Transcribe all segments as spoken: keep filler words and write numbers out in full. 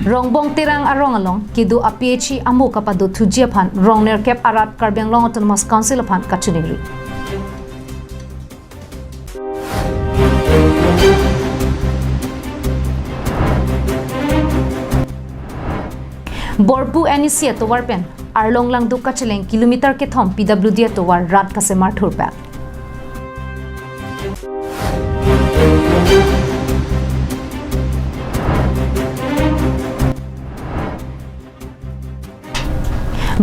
Rongbong Terang arong along kedo a P H E amo kapado thuji aphan rong nerkep arat Karbi Anglong Autonomous Council aphan kachiningri. Borpu N E C atovar pen Arlong Langdo kacheleng kilometer kethom P W D atovar rat kasemar thurpak.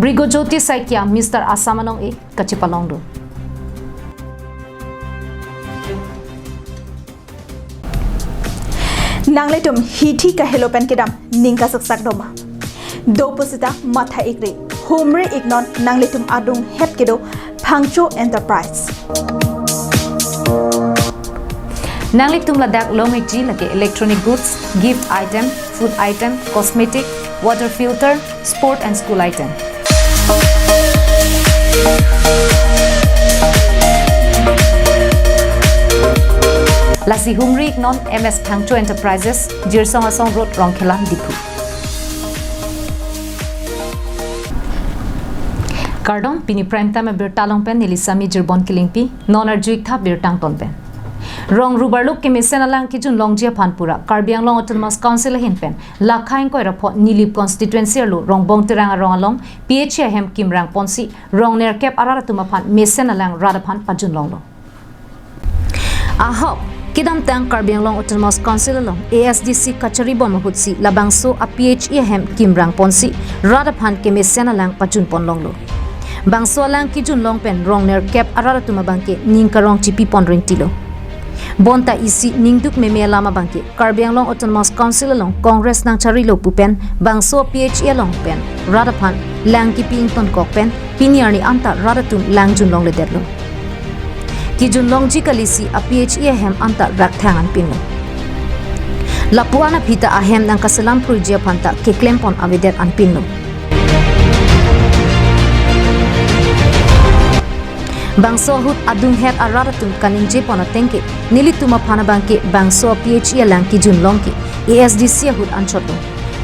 Brigojyoti Saikia, Mister Assam anong-e kachepalongdun. Nanglitum hithi kahelo pen kedam ning kasaksak doma. Do pusita matha ikri. Humri iknon nanglitum adunghet kedo Phangcho Enterprise. Nanglitum ladak long-ikji lake electronic goods, gift item, food item, cosmetic, water filter, sport and school item. Lasi humri iknon M S Phangcho Enterprises, Jirsong Asong Road, Rongkhela, Diphu. Kardom, pini Prime Time abirta along pen neli Sami Jirbon Kilingpi, non arju-ik tha birta angton pen. Rong rubarluk kemesen alang kejun longji aphan pura Karbi Anglong Autonomous Council ahin pen lakha ingkoi ra pho Nilip constituency arlo Rongbong Terang arong along P H E ahem kimrang ponsi rong nerkep arat atum aphan mesen alang rat aphan pajun longlo. Ahok, kedamtang Karbi Anglong Autonomous Council along A S D C kachari bom ahutsi labangso a P H E ahem kimrang ponsi rat aphan kemesen alang pajun pon longlo. Bangso alang kejun long pen rong nerkep arat atum abangke ning karong chipi pon ringtilo. Bonta isi ningduk meme alam abangke Karbi Anglong Autonomous Council along Congress nangcharilo pu pen bangso P H E along pen rat aphan lang kipi ingtonkok pen pini arni anta rat atum lang jun longledetlo. Kejun longji kalisi a P H E ahem anta rakthang anpinlo. Lapu-an aphi ta ahem nangkaselam phruiji aphan ta keklem pon avedet anpinlo. Bangso ahut adunghet arat atum kaningje pon ateng ke, nelitum aphan abangke bangso a P H E alang kejun long ke A S D C ahut anchotlo.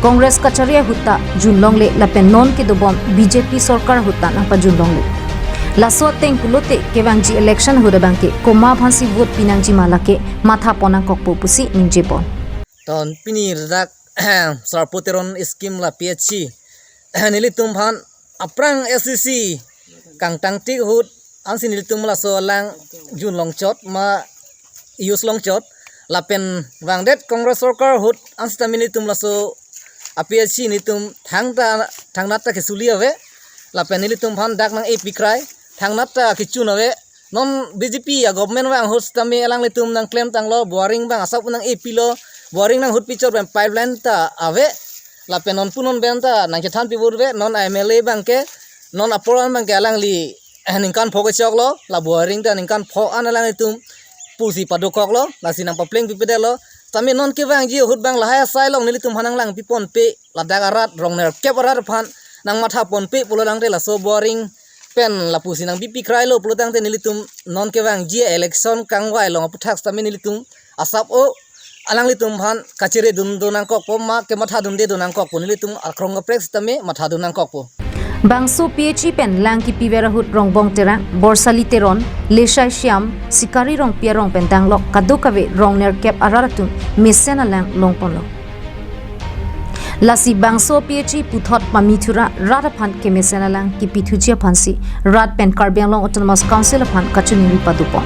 Congress kachari ahut ta jun longle lapen non kedobom B J P sorkar ahut ta nangpajun longle. Laso ateng pulote kevangji election ahut abangke komat aphansi vote pinangji ma lake matha pon nangkokpo pusi ningje pon. Ton pini dak Sarpo Teron scheme la P H C nelitum aphan aphrang S C C kangtangtik ahut ansi nelitum laso alang jun longchot ma use longchot lapen vangdet Congress sorkar ahut ansi tame nelitum laso a P H C nelitum thangta thangnat ta kesuli ave lapen nelitum aphan dak nang-epi krai thangnat ta kechun ave. Non B J P a government vang ahut sitame alanglitum nangklemtanglo, boring abang asap nang-epilo, boring nanghut pichot pen pipeline ta ave, lapen non pu non pen ta nangchethan pivur ave, non M L A abangke, non apor abangke alangli ningkan pho kechoklo, la boring ta ningkan pho an alanglitum pusi padokoklo, lasi nangpapleng pipedetlo, sitame non kevangji ahut abang lahai asai along nelitum aphan nanglang piponpe, ladak arat rong nerkep arat aphan nangmatha ponpe pulo tangte laso boring pen lapusi nangpipi krailo pulo tangte nelitum non kevangji election kangvai along aphuthak sitame nelitum asap o alanglitum aphan kachere dun do nangkokpo ma kematha dunde do nangkokpo nelitum akrong kaprek sitame matha dun nangkokpo. Bangso P H E pen lang kipiver ahut Rongbong Terang, Borsali Teron, Leshai Shyam, Sikari Rongpi arong pen danglok kadokave rong nerkep arat atum mesen alang longponlo. Lasi bangso P H E puthot pamithura rat aphan kemesen alang kipithuji aphansi rat pen Karbi Anglong Autonomous Council aphan kachiningri padopon.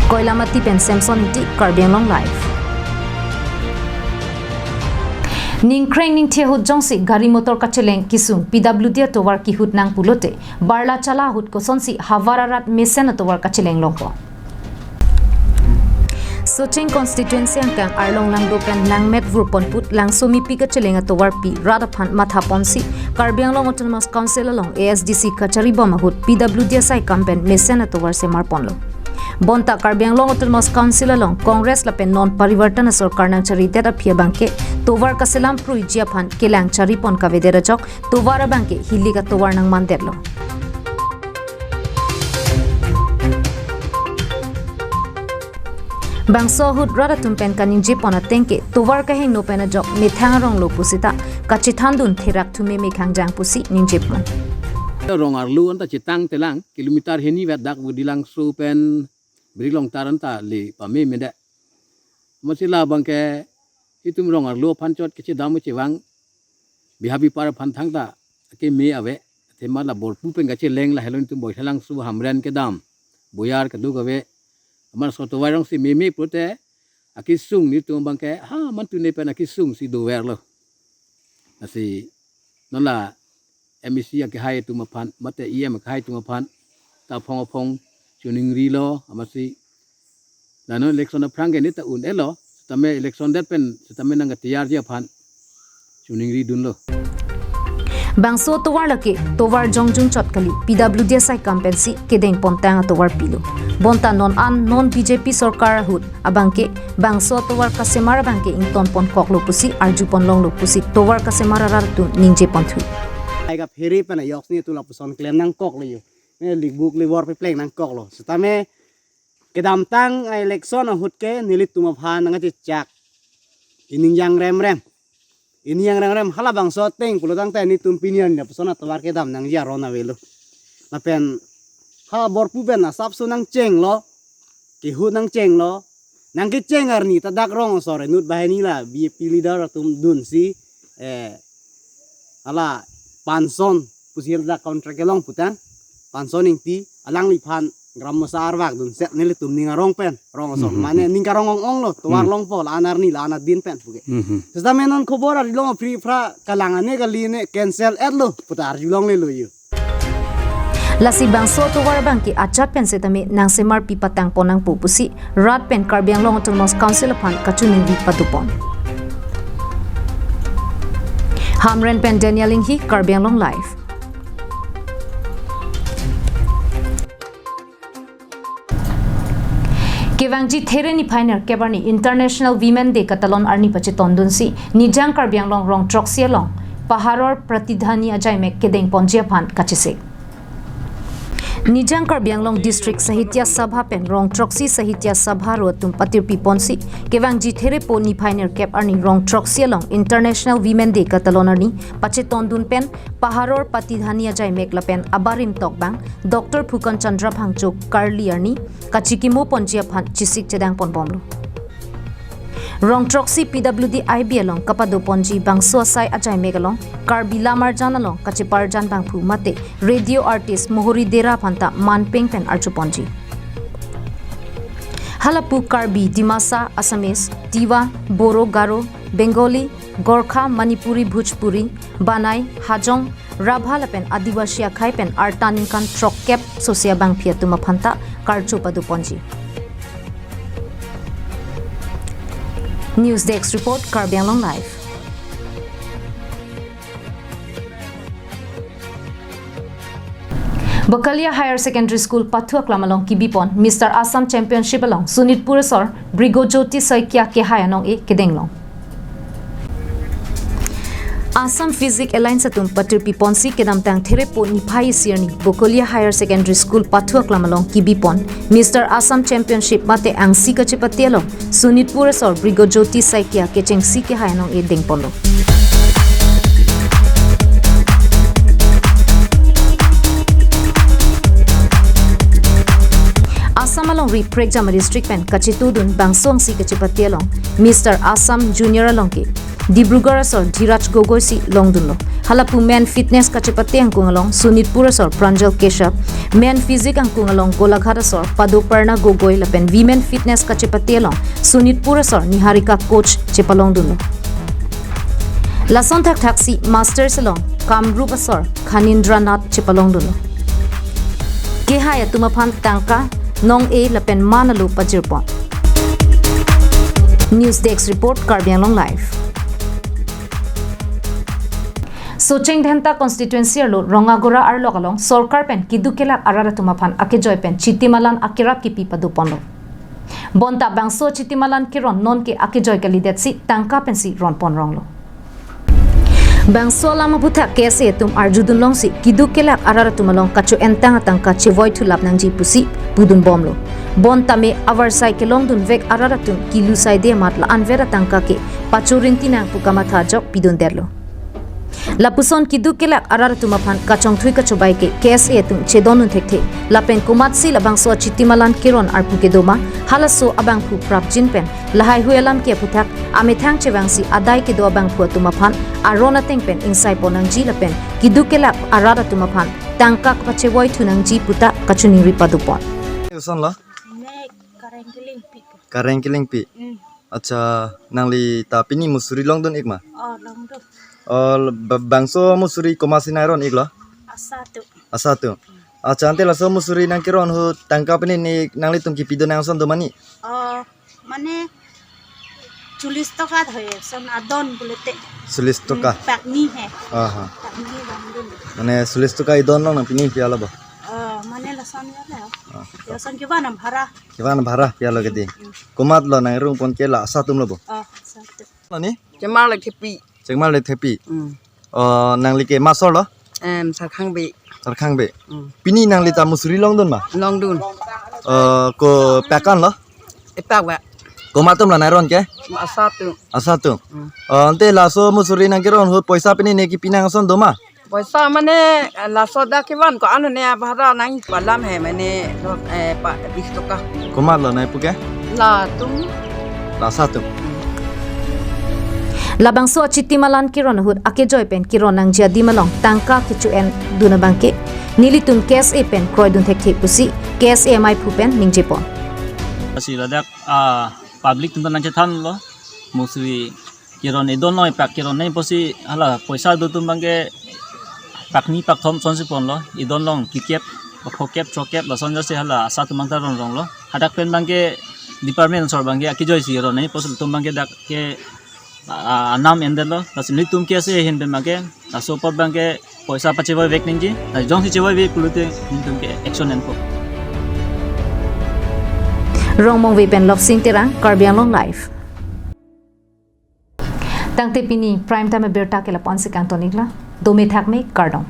Koilamati pen Samson Ingti, Karbi Anglong Live. Ningkreng ningthi ahut jongsi gari motor kacheleng kesung P W D atovar kihut nang pulote, barla chala ahut kosonsi havar arat mesen atovar kacheleng longpo. Socheng constituency angkang Arlong Langdo pen nangmet vurpon put Langsomipi kacheleng atovarpi rat aphan matha ponsi Karbi Anglong Autonomous Council along A S D C kachari bom ahut P W D asai kam pen mesen atovar semar ponlo. Bonta Karbi Anglong Autonomous Council along Congress lapen non Parivartan asorkar nangcharidet aphi abangke tovar kaselam phruiji aphan kelang charipon kavedet ajok tovar abangke hilik atovar nangmandetlo. Bangso ahut rat atum pen kaningje pon ateng ke tovar kahingno pen ajok methang arong lo pusita kachethan dun therak thume mekhang jang pusi ningje pon. Rong arlo anta chetang telang kilometer hini vet dak Budilangso pen Bri Longtar anta le pame mende. Amatsi labang ke itum rong arlo aphan chot kechedam chevang bihabi par aphan thangta keme ave. Athema la Borpu pen kacheleng lahelo itum Boithalangso Hamren kedam, Boyar keduk ave. Amatsi tovar arongsi meme pulote akesung nelitum abang ke ha man tune pen akesung si doverlo. Lasi non la M A C akehai atum aphan mate E M akehai atum aphan ta aphong aphong choningrilo amatsi la non election aphrang ke neta un-elo, setame election det pen setame nangketiyarji aphan choningri dunlo. Bangso tovar lake tovar jongjung chot kali, P W D asaikam pensi kedeng pontang atovar pilo. Bonta non an non B J P sorkar ahut abang ke bangso tovar kasemar abang ke ington pon koklo pusi arju pon longlo pusi tovar kasemar arat atum ningje ponthu. Ai kaphere pen ajoksi tu lapuson klem nangkoklo yo. Ne likbuk libor pepleng nangkoklo. Setame kedamtang election ahut ke nelitum aphan nangkachechak. Ining jangrem rem. Ining jangrem rem halabangso ateng pulotangte nelitum pini arni lapuson atovar kedam nangji aron avelo. Lapen ha Borpu pen asapso nangchenglo, kehut nangchenglo, nangkecheng arni ta dak rong asor inut banghini la B J P leader atum dunsi, eh, hala Panson pusi dak contract kelong putang, Panson Ingti alangliphan gram mosa arvak dunset nelitum ning arong pen rong asor. Mhm. Mane ning karong ong-onglo, tovar Hmm. longpo la-an arni la-an adin pen puke. Mhm. Setame non khobor ari long apri phra kalang ane kali ne cancel etlo puta arju longlelo yo. Lasi bangso tovar abang ke ajat pen setame nangsemar pi patang pon nangpo pusi rat pen Karbi Anglong Autonomous Council aphan kachiningri pado pon. Hamren pen Daniel Inghi, Karbi Anglong Live. Kevangji there niphai nerkep arni International Women Day katalon arni pachetondunsi Nijang Karbi Anglong rong throksi along Paharor Pratidhani ajaimek kedeng ponji aphan kachesik. Nijang Karbi Anglong District Sahitya Sabha pen rong throksi Sahitya Sabha aro atum patirpi ponsi kevangji therepo niphai nerkep arni rong throksi along International Women Day katalon arni pachetondun pen Paharor Pratidhani ajaimek lapen abarim tokbang Doctor Phukan Chandra Phangcho karli arni kachikimo ponji aphan chesik chedang ponbomlo. Rong throksi P W D I B along kapado ponji bangso asai ajaimek along Karbi Lamarjan along kacheparjan bangphu mate radio artist Mohori Dera aphanta manpeng pen arju ponji. Halapu Karbi, Dimasa, Assamese, Tiwa, Boro, Garo, Bengali, Gorkha, Manipuri, Bhojpuri, Banai, Hajong, Rabha lapen Adivasi akhei pen arta ningkan throkkep sosia bangphi atum aphanta karcho pado ponji. News Desk Report, Karbi Anglong Live. Bokolia Higher Secondary School pathu aklam along kibi pon Mister Assam Championship along Sonitpur asor Brigojyoti Saikia kehai anong-e kedeng long. Assam Physique Alliance atum patirpi ponsi kedamtang therepo niphai isi arni Bokolia Higher Secondary School pathu aklam along kibi pon Mister Assam Championship mate angsi kachepate along Sonitpur asor Brigojyoti Saikia kechengsi kehai anong-e deng ponlo. Assam alongri Phrekjama district pen kachetudun bangso angsi kachepate along Mister Assam Junior along ke Dibrugarh asor Dhiraj Gogoi si longdunlo. Halapu men fitness kachepate angkung along Sonitpur asor Pranjal Keshav, men physique angkung along Golaghat asor Padoparna Gogoi lapen women fitness kachepate along Sonitpur asor Niharika Koch chepalongdunlo. Lason thakthaksi masters along Kamrup asor Khanindra Nath chepalongdunlo. Kehai atum aphan tangka, nong-e lapen man alo pajirpon. News Desk Report, Karbi Anglong Live. Socheng Dhenta constituency arlo Rongagora arlok along sorkar pen keduk kelak arat atum aphan akejoi pen chitimalan akerap kipi pado ponlo. Bonta bangso chitimalan keron nonke akejoi kalidetsi tangka pensi ron pon ronglo. Bangso alam aphuthak K S A atum arjudun longsi keduk kelak arat atum along kacho-entang atangka chevoi thulap nangji pusi pudun bomlo. Bonta me avarsai kelongdun vek arat atum kilu saide amat la-anvet atangka ke pachorinti nang pu kamatha ajok pidun detlo. Lapuson keduk kelak arat atum aphan kachongthui kachobai ke K S A atum chedondun thekthe. Lapen komatsi labangso achiti malan keron arpu kedo ma, halaso abangphu prapjin pen lahaihui alam ke aphuthak amethang chevangsi adai kedo abangphu atum aphan aron ateng pen ingsai pon nangji lapen keduk kelak arat atum aphan tangka kapachevoi thu nangji puta kachiningri padopon. Koson lo? Ne Kareng Kelingpi. Kareng Kelingpi. Hmm. Acha, nangli ta pini musuri longdun ik ma? Oh, longdun. Oh, ba-, bangso musuri komatsi nangron iklo? Asa atum. Asa atum. Acha, ante laso musuri nangkeron ahut tangka pini ne nanglitum kipidun nang ason do ma ne? Oh, mane, চল্লিশ টকা হয়, son adon bulete. চল্লিশ টকা? Hmm, pakni he. Aha. Pakni longdun. Mane চল্লিশ টকা idon long nang pini pi alo bo? Oh, mane lason ya la. Ah. Ya son kiba nang bhara. Kiba nang bhara pi alo ke di. Hmm. Komat lo nang rung pon ke la asa atum lo bo? Oh, asa atum. Lo ne? Chemar le Thepi. Chengmar le Thepi. Hmm. Oh, nangli ke masor lo? Em, Sarkhangbe. Sarkhangbe. Hmm. Pini nangli ta musuri longdun ma? Longdun. Oh, ko pakan lo? Epak ba. Komat atum la nangron ke? Asa atum. Asa atum. Hmm. Oh, ante laso musuri nangkeron ahut poisa pini ne kipi nang ason do ma? Poisa mane, eh, laso dak kevan ko-an ne bhara nang palam he mane, eh, pa, বিশ টকা. Komat lo nai pu ke? Latum. La asa atum. Labangso achiti malan keron ahut akejoi pen keron nangji adim along tangka kecho-endun abang ke nelitum K S A pen kroidun thekthe pusi K S A amaiphu pen ningjepon. Lasi ladak, ah, public atum ta nangchethanlo, musuri keron idon long, epak keron nai pusi hala poisa do atum abang ke pakni pakthom sonsi ponlo, idon long phlikep, phokep, throkep, lason jasi hala asa atum abang ta ronrong lo. Hadak pen abang ke department asor abang ke akejoisi ron nai pusi latum abang ke dak ke, ah, anam endetlo. Lasi nelitum K S A ahin pen abang ke laso apot abang ke poisa pachevoi vek nangji. Lasi jongsi chevoi vek pulote nelitum ke action enpo. Rongmongve pen Lopsing Terang, Karbi Anglong Live. Tangte pini Prime Time abirta ke lapu-an si kangton iklo. Dome thakme, kardom.